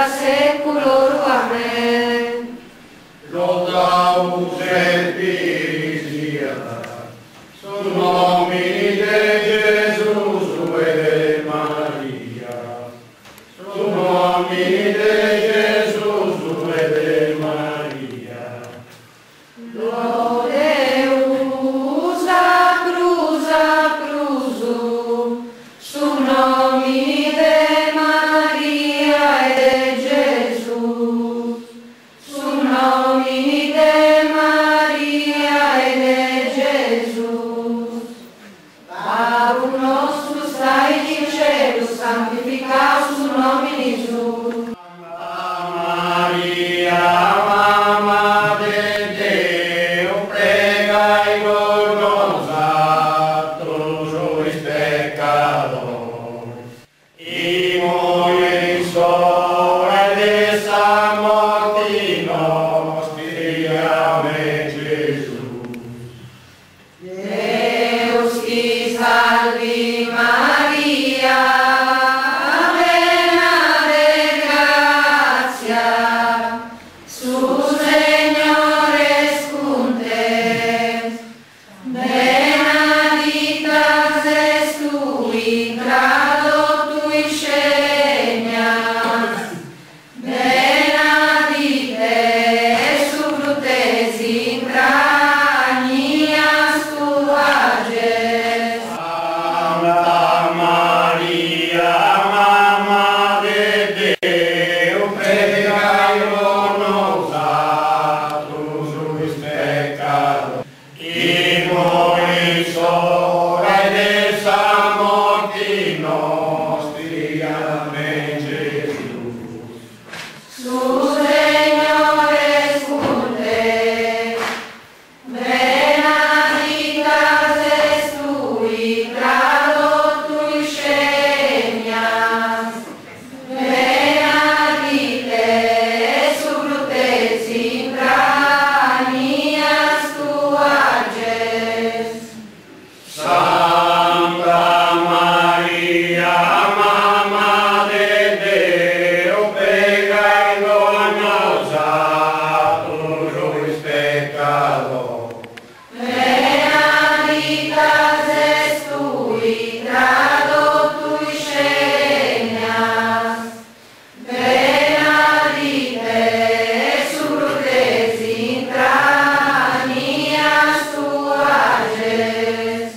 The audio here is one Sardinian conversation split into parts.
seculorum. Amen. Lodau sempiri siat su nomini de Gesus e de Maria. Su nomini de Gesus e de Maria. Lodeus a prus a prus su nomini de Maria e de Gesus. Su nomini de Maria e de Gesus. Babbu nostu stai in celu, santificau su nomini suu. Maria, Mama de Deu, pregai po nosatrus is peccadoris, immoi e in s'ora de sa morti nostri. Amen. Gesùs. Deus ti salvi Maria, plena de gratia, su Segnore est cun te. Benedicta ses tui intra totu is feminas, benedicta est su frutt' 'e is intragnas tuas, Gesus. Santa Maria, Mama de Deu, pregai po nosatrus is peccadoris, immoi e in s'ora de sa morti nostri. Amen. Gesùs. Su Segnore est cun te. Benedicta ses tui tra totu is feminas, benedicta est su frutt' 'e is intragnas tuas, Gesus. Santa Maria, Mama de Deu, pregai po nosatrus is peccadoris. Benedicta ses tui tra totu is feminas, benedicta est su frutt' 'e is intragnas tuas, Gesus.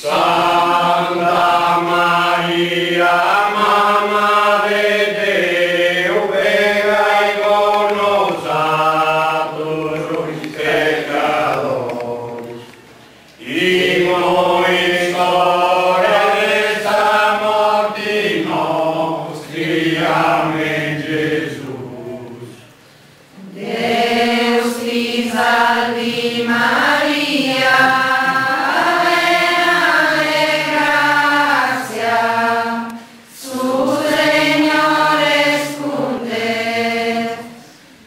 Santa Maria, Mama de Deu, pregai po nosatrus is peccadoris, immoi e in s'ora de sa morti nostri. Amen. Gesùs. Deus ti salvi Maria, plena de gratia, su Segnore est cun te.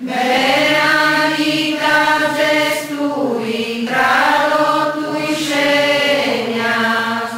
Benedicta ses tui tra totu is feminas,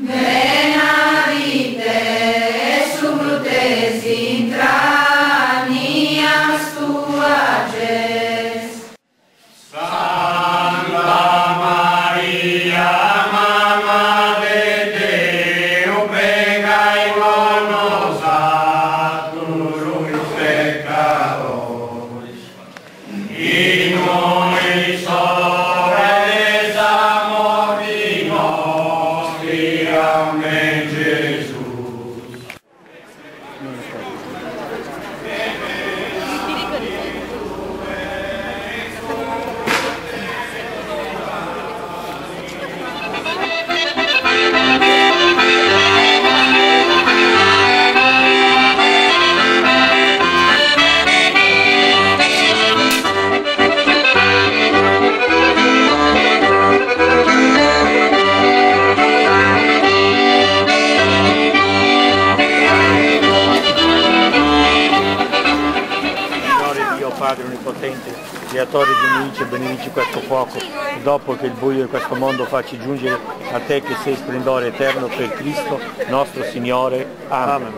benedicta est su frutt' 'e is intragnas tuas, Gesus. Santa Maria, Mama de Deu, pregai po nosatrus is peccadoris, immoi e in s'ora de sa morti nostri. Amen. Gesùs. Signore Dio Padre Onnipotente, Creatore di nemici, benedici questo fuoco, e dopo che il buio di questo mondo facci giungere a te che sei splendore eterno per Cristo nostro Signore. Amen.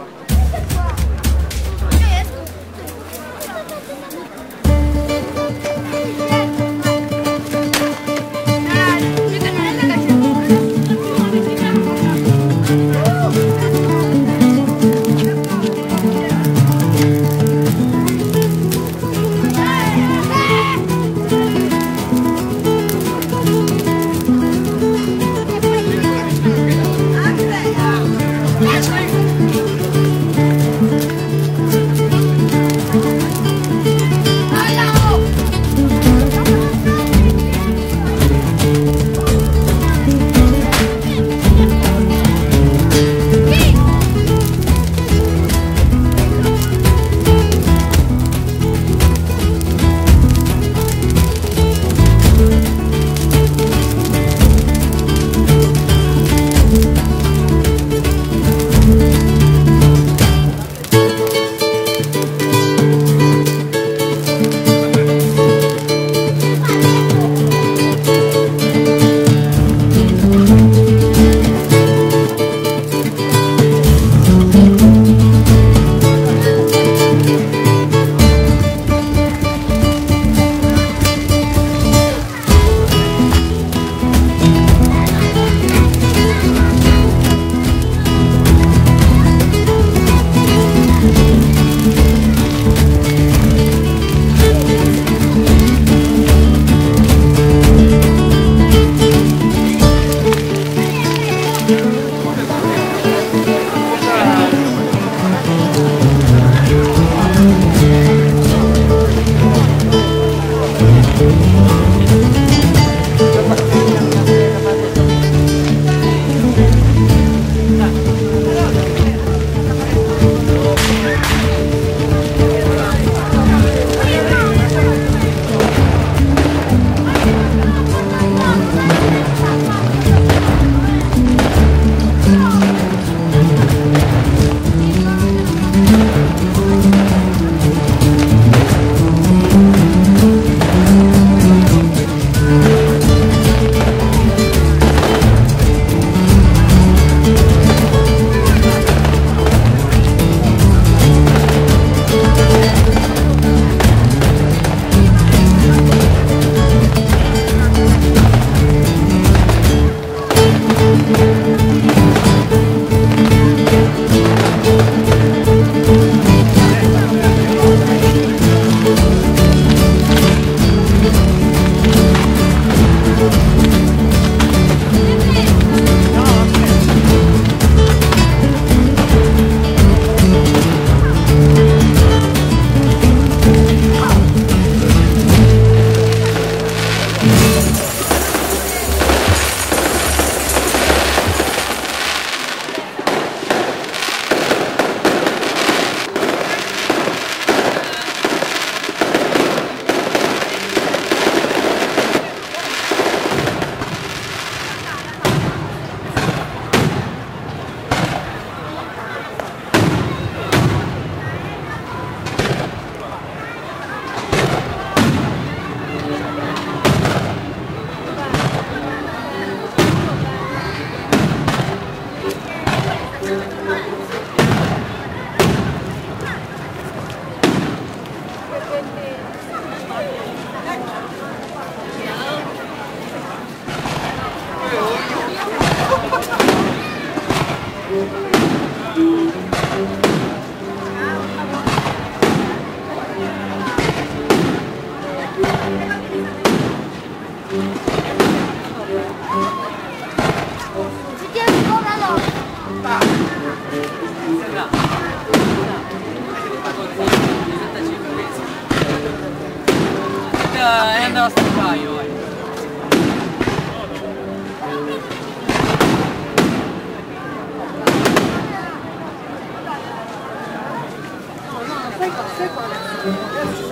Stai qua, stai qua.